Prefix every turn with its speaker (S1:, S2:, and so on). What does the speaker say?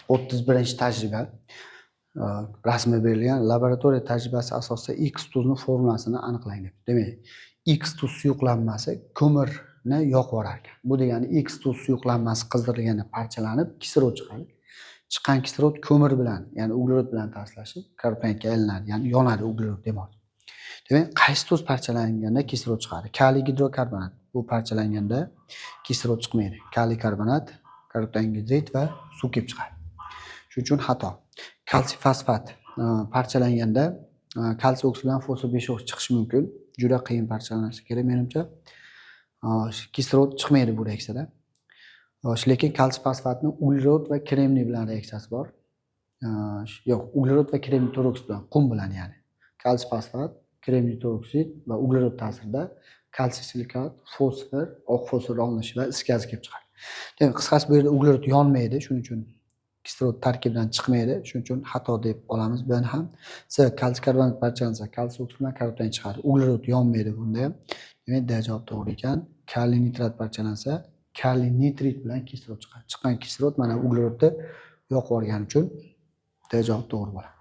S1: 31-tajriba. Rasmi berilgan laboratoriya tajribasi asosida X tuzni formulasini aniqlang deb. Demak, X tuz suyuqlanmasi ko'mirni yoqib yuborar ekan. Bu degani X tuz suyuqlanmasi qizdirilganda parchalanib kislorod chiqadi. Chiqqan kislorod ko'mir bilan, ya'ni uglerod bilan ta'sirlashib, karbonatga aylanadi, ya'ni yonadi uglerod demoq. Demak, qaysi tuz parchalanganda kislorod chiqadi? Kaliy gidrokarbonat. Bu parchalanganda kislorod chiqmaydi. Kaliy karbonat, karbonat va suv kelib chiqadi. Shuning uchun xato. Kalsiy fosfat parchalanganda kalsiy oksid bilan fosfor 5 oksid chiqishi mumkin. Juda qiyin parchalanishi kerak menimcha. Kislorod chiqmaydi bu reaksiyada. Lekin kalsiy fosfatni uglerod va kremniy bilan reaksiyasi bor. Yo'q, uglerod va kremniy to'roksid bilan, qum bilan ya'ni. Kalsiy fosfat, kremniy to'roksid va uglerod ta'sirida kalsiy silikat, fosfor, oq fosfor olinishi va is gazi kelib chiqadi. Demak, qisqasi bu yerda uglerod yonmaydi, shuning uchun kislorod tarkibidan chiqmaydi. Shuning uchun xato deb olamiz buni ham. C, kalsiy karbonat parchalansa, kalsiy oksid bilan karbonat chiqadi. Uglerod yonmaydi bunda ham. Demak, D javob to'g'ri ekan. Kaliy nitrat parchalansa, kaliy nitrit bilan kislorod chiqadi. Chiqqan kislorod mana uglerodni yoqib yuborgani uchun D javob to'g'ri bo'ladi.